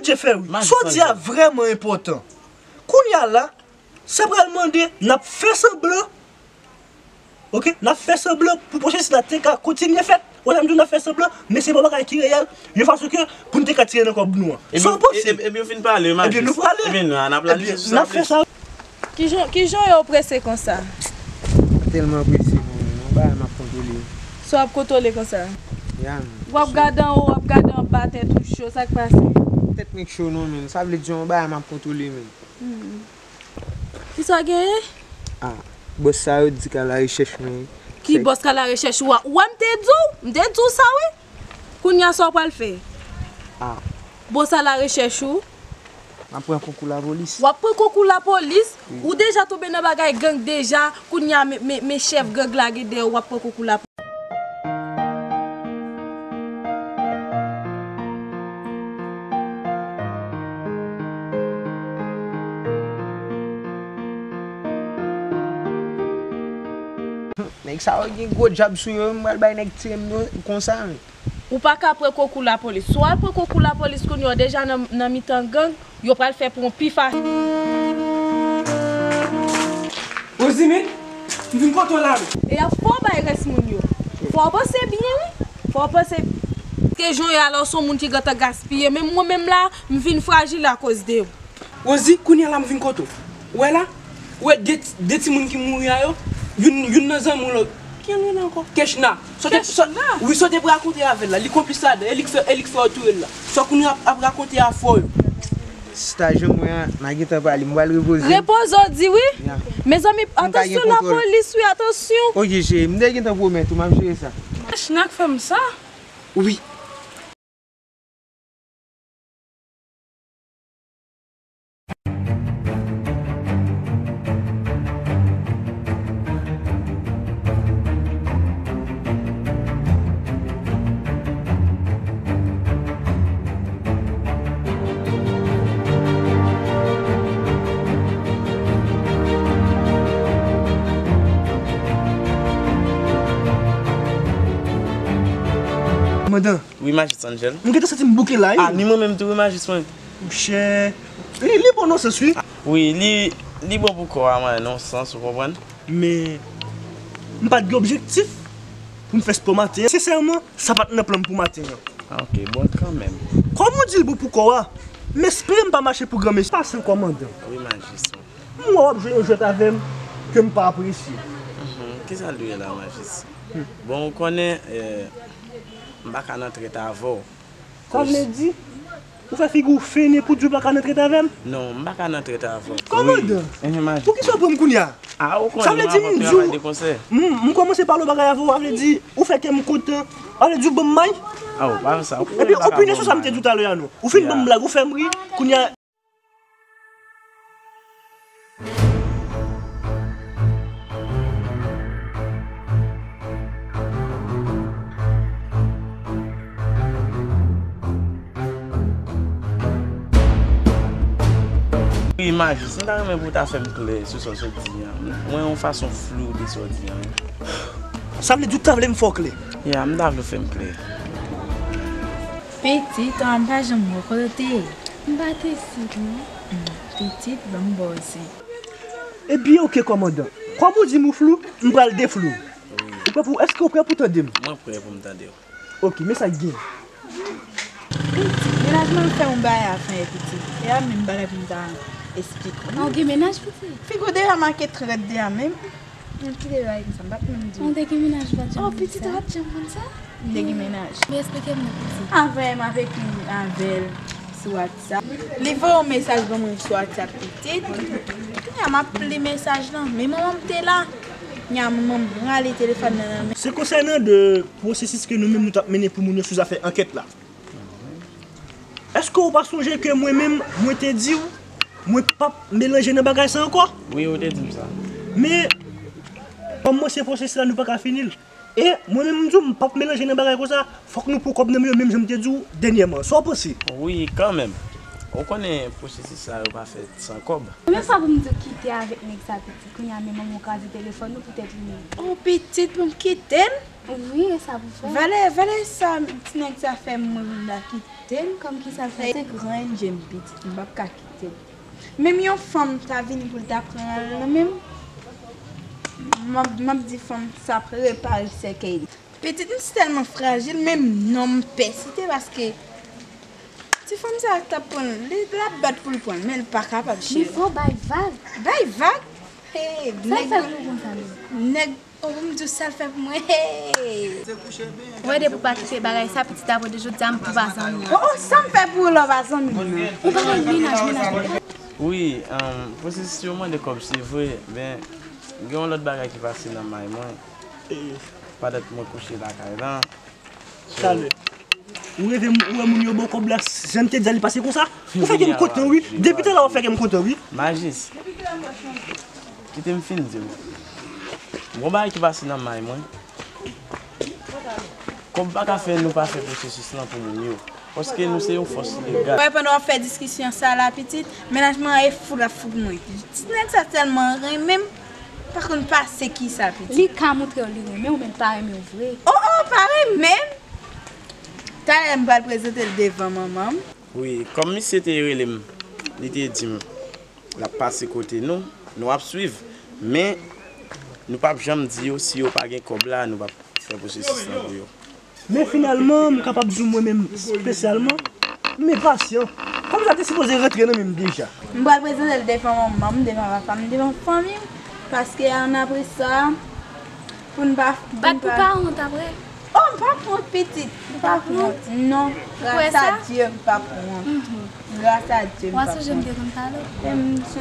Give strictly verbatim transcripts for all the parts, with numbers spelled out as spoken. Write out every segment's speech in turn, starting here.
Jeffery, sa w di a vrèman enpòtan. Kounye a la, sa pral mande n ap fè sanblan, oke? N ap fè sanblan pou pwosesis la te ka kontinye fèt. Wè sa m di w, n ap fè sanblan, men se pa bagay ki reyèl, yon fason ke pou n te ka tire nan kòb nou an. Sa w panse? Ebyen, ebyen, fin pale, Majis. Ebyen, nou prale. Ebyen, nou, n ap la. Ebyen, n ap fè sa. Kijan, kijan yo prese konsa? M tèlman prese, non, men yon bagay m ap kontwole. Sa w ap kontwole konsa? Ya, men. W ap gade anwo, w ap gade anba, tèt ou cho, sa k pase? Tèt mwen k cho non, men. Sa vle di yon bagay m ap kontwole, men. Hmm. Kisa w genyen? Ah, bòs sa yo di k al arechèch mwen. Ki bòs k al arechèch ou a? Ou wè m te di w? M te di w sa, wi. Kounye a sa w pral fè? Ah. Bòs al arechèch ou. M ap pran konkou lapolis. W ap pran konkou lapolis? Wi. Ou deja tonbe nan bagay gang deja. Kounye a, men, men, men chèf gang la gen dèyè w, w ap pran konkou lapolis. Nèg sa yo gen gwo djab sou yo, m pral bay nèg tire m yo konsa, men. Ou pa ka pran konkou lapolis. Si w al pran konkou lapolis kounye a, w deja nan, nan mitan gang, yo pral fè pou w pi fasil. Rosie, men, m vin kote w la, men. E ap fò w bay rès moun yo. Fò w panse byen, wi. Fò w panse. Ke jan w ye a la, w se yon moun ki gentan gaspiye. Men mwen menm la, m vin frajil akoz de w. Rosie, kounye a la m vin kote w. Ou wè la? Ou wè de, de timoun ki mouri a yo? Youn, youn nan zanmi w la. Ki youn ankò? Kechna. Sa w te, sa, wi, sa w te pou rakonte avè l la. Li konplis ladan. E li k fè, e li k fè yo touye l la. Sa w konnen ap, ap rakonte a fò yo. Sista, jan m wè a, m a gentan pale. M pral repoze. Repoze w di wi? Ya. Mezanmi, atansyon lapolis wi, atansyon. Oke, cheri, m te gentan pwomèt ou, m ap jere sa. Kechna k fè m sa? Wi. Kòmandan. Wi, Majis Angel. M gentan santi m bouke la, wi. Ah, ni mwen menm tou, wi, Majis mwen. Monchè, li, li bon nan sans, wi. Wi, li, li bon pou kò a mwen, nan sans, ou konprann? Men, m pa t gen objektif pou m fè spò maten an. Sensèman, sa pa t nan plan m pou maten an. Ah, ok, bon, kanmenm. Kòm ou di l bon pou kò a, m espere m pa mache pou granmesi. Pase, kòmandan. Wi, Majis mwen. M wè w ap jwe yon jwèt avè m ke m pa apresye. Mhm. Kisa l dwe la, Majis? Hmm. Bon, ou konnen, eh, m pa ka nan trèt avè w. Sa vle di, ou fè figi w fennen pou di w pa ka nan trèt avè m? Non, m pa ka nan trèt avè w. Kòmandan, wi. Enhen, Majis. Poukisa w pran m kounye a? Ah, ou konnen, sa vle di m di w, m, m kòmanse pale w bagay avè w, sa vle di, ou fè kè m kontan, sa vle di w ban m may? Ah, ou pa fè sa. Ebyen, opinyon sou sa m te di w talè a, non. Ou fin ban m blag, ou fè m ri, kounye a. Wi, Majis, m ta renmen pou w ta fè m klè sou sa w sot di an. M wè yon fason flou de sa w di an. Sa vle di w ta vle m fè w klè? Ya, m ta vle w fè m klè. Pitit, an, m pa janm wè w, kote w te ye? M pa te isit, non. Hmm, pitit, ban m ba w zen. Ebyen, oke, kòmandan. Kòm ou di m ou flou, m pral deflou w. Ou prè pou, èske ou prè pou tande m? Mwen prè pou m tande w. Oke, men sa k gen. Pitit, mennaj mwen fè yon bagay avan yè, pitit. E a menm bagay pou m ta esplike w. Ah, ou gen mennaj, pitit? Figi w deja make trant deja menm. Nan kite bagay konsa, m pa t menm di w. Ou te gen mennaj, ou pa t janm di sa. Oh, pitit, ou pa t janm konn sa? M te gen mennaj. Men esplike m non, pitit. Avan yè, m ap ekri avè l sou WhatsApp. Li voye yon mesaj ban mwen sou WhatsApp, pitit. Kounye a, m ap li mesaj lan. Men manman m te la. Kounye a, manman m rale telefòn nan nan men. Se konsènan de pwosesis ke nou menm nou t ap mennen pou moun yo sou zafè ankèt la. Èske ou pa sonje ke mwen menm, mwen te di w, mwen p ap melanje nan bagay sa ankò? Wi, ou te di m sa. Men, kòm mwen se pwosesis la, nou pa ka fini l. E mwen menm, m di w, m p ap melanje nan bagay konsa. Fòk nou pran kòb nan men yo, menm jan m te di w dènyèman. Sa w panse? Wi, kanmenm. Ou konnen pwosesis sa yo pa fèt san kòb. Konbyen fwa pou m di w kite avèk nèg sa pitit? Kounye a menm manman w kraze telefòn nou poutèt li menm. Oh, pitit pou m kite l? Wi, e sa pou fè. Valè, valè sa ti nèg sa fè m mwen menm la kite l. Kòm ki sa l fè? Se gran enjè m pitit, m p ap ka kite l. Menm yon fanm ta vini pou l ta pran l nan men m, m ap, m ap di fanm sa prepare sèkèy li. Pitit m si tèlman frajil, menm non m pè site paske ti fanm sa t ap pran l, li, l ap bat pou l pran l, men l pa kapab, cheri. Nifo bay vag. Bay vag? Hey, sa nèg, fè pou konsa menm. Nèg, oh, pou m di w sa l fè pou mwen, hey. Wè, depi w pa kite bagay sa, pitit, apre de jodi a, m tou pa zanmi w. Oh, oh, sa m fè pou ou la w pa zanmi m nan? Ou pa konn mennaj, mennaj. Wi, um, pwosesis yo mande kòb, se vre, men gen yon lòt bagay ki pase nan may mwen. Pandan mwen kouche lakay lan. Talè. Ou reve m, ou wè moun yo ba w kòb la, jan m te di a li pase konsa? Ou fè kè m kontan, wi. Depi talè w ap fè kè m kontan, wi. Majis, kite m fin di w. Gon bagay ki pase nan may mwen. Kòb pa ka fè nou pa fè pwosesis lan pou moun yo. Paske nou se yon fòs legal. Wè, pandan w ap fè diskisyon sa la, pitit, mennaj mwen e fou l ap fou pou mwen. Ti nèg sa tèlman renmen m, pa konn pase kisa, pitit. Li ka montre w li renmen w, men l pa renmen w vre. Oh, oh, pa renmen m! Talè m pral prezante l devan manman m. Wi, kòm misye te rele m, li te di m l ap pase kote nou, nou ap swiv. Men, nou p ap janm di yo si yo pa gen kòb la, nou p ap fè pwosesis lan pou yo. Men finalman, m kapab di w mwen menm espesyalman, m enpasyan. Kòb la te sipoze rantre nan men m deja. M pral prezante l devan manman m, devan papa m, devan fanmi m, paske ann apre sa, pou n pa, pou n pa. Bat pou pa wont apre. Oh, m p ap wont, pitit. M p ap wont. Non, gras a Dye, m p ap wont. Gras a Dye, m p ap wont. W a sonje m te konn pale w?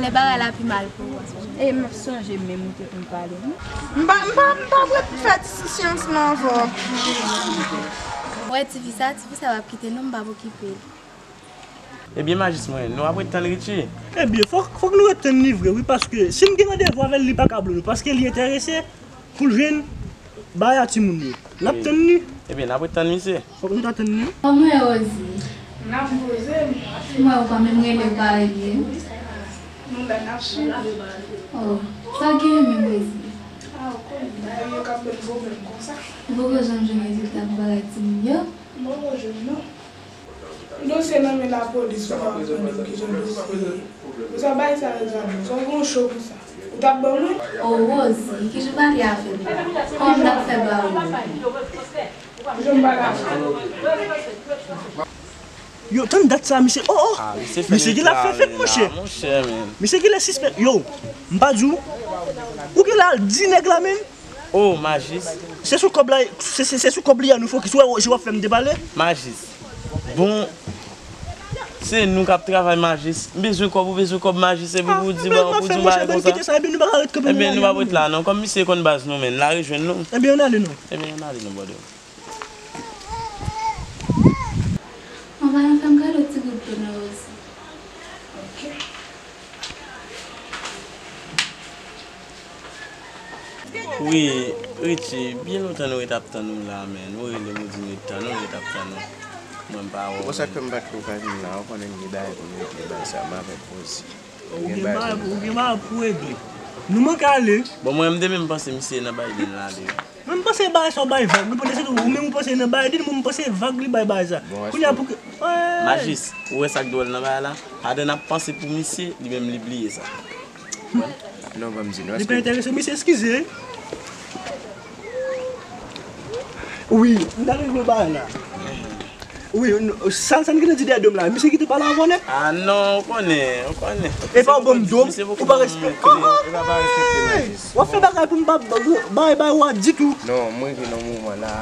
Lè bagay la pi mal pou ou, w a sonje m. E m ap sonje menm ou te konn pale m. M pa, m pa, m pa prè pou fè diskisyon ansanm avè w. Wè, tifi sa, tifi sa p ap kite non, m p ap okipe l. Ebyen, Majis mwen, nou ap ret tann Richie? Ebyen, fòk, fòk nou ret tann li vre, wi, paske si m gen randevou avè l, li pa ka bloke nou, paske li enterese pou l jwenn bagay a timoun yo. N ap tann li. Ebyen, n ap ret tann misye. Fòk nou ta tann li. Kòman w ye, Rosie? N ap poze m. M wè w pa menm rele, w pa rele. Nou la, n ap swiv. Oh, sa w gen menm, Rosie? Ah, ou konnen, bagay yo k ap ban m pwoblèm konsa. Ou poko janm jwenn rezilta pou bagay timoun yo? M poko jwenn, non. Dosye nan men lapolis, ou ap mande m kijan dosye ye. Ou sa bay sa egzame, sa w gen cho pou sa. Ou t ap ban mwen? O Rosie, kijan w pale avè m? Kòman m t ap fè ba ou? Kijan m pale avè w? Yo, tann dat sa, misye. Oh, oh! Misye genlè ap fè fèt, monchè. Misye genlè sispèk. Yo, m pa di w. Ou genlè al di nèg la menm. Oh, Majis. Se sou kòb la, se, se, se sou kòb li a nou fokis. Ou wè jan w ap fè m depale? Majis. Bon, se nou k ap travay, Majis. M bezwen kòb, ou bezwen kòb, Majis, epi pou w di m, pou w di m bagay konsa. Kite sa, ebyen nou pa ka ret kanpe. Ebyen, nou pa ret la, non. Kòm misye konn baz nou, men, l a rejwenn nou. Ebyen, ann ale, non. Ebyen, ann ale, non, brother. Anvan, ann fè m gade yon ti gout dlo nan Rosie. Ok. Wi, Richie, byen lontan nou ret ap tann ou la, men. Nou rele m, ou di m ret tann ou, ret ap tann ou. Mwen, m pa wè w. Bon, sa k fè m pa t ko ka vin la, ou konnen m gen bagay pou m regle, bagay sa, m avèk Rosie. Ou gen bagay, ou gen bagay pou w regle. Nou manke ale. Bon, mwen, m te menm panse misye nan Biden la, ale. Mwen, m panse bagay sa w bay vag. Mwen panse se ou menm ou panse nan Biden, mwen, m panse vag li bay bagay sa. Kounye a pou ke, Majis, ou wè sa k dwòl nan bagay la? Pandan n ap panse pou misye, li menm li bliye sa. Non, ban m di nou, li pa enterese misye, eskize. Wi, m ta regle bagay la. Wi, sa, sa n gentan di dèyè do m la. Misye kite pale avè w nèt. Ah non, ou konnen, ou konnen. E pa w ban m do m, ou pa respekte. E pa pa respekte, Majis. W ap fè bagay pou m pa bay, bay w a ditou. Non, mwen rive nan moman la,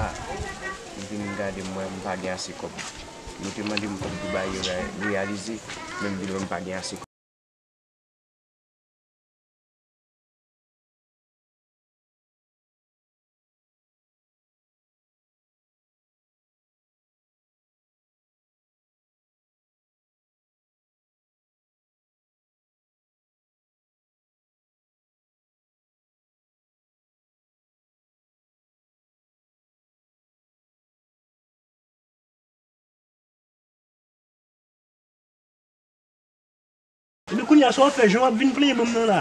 m vin gade m wè m pa gen ase kòb. Nou te mande m kòb Dubai yo reyalize, men m vin wè m pa gen ase kòb. Epi kounye a sa w ap fè, jan w ap vin plenyen ban m nan la.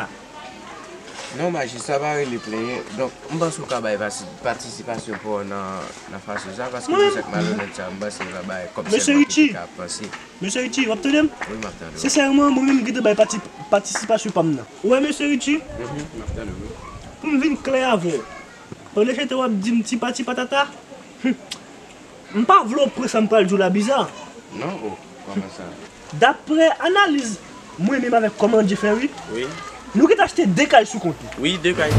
Non, majistra pa rele plenyen. Donk, m panse w ka bay pati- patisipasyon pa w nan, nan fason sa, paske pou sa k malonèt sa, m panse l va bay kòb sèlman pou li ka panse. Mesye Richie, w ap tande m? Wi, m ap tande w. Sensèman, mwen menm m gentan bay pati- patisipasyon pa m nan. Ou wè, mesye Richie? M ap tande w. Pou m vin klè avè w, pandan se tan w ap di m ti pati patata, hmm, m pa vle w pran sa m pral di w la biza. Non, o, kòman sa? Daprè analiz mwen menm avèk kòmandye fè wi, Wi. Nou gentan achte de kay sou kont nou. Wi, de kay.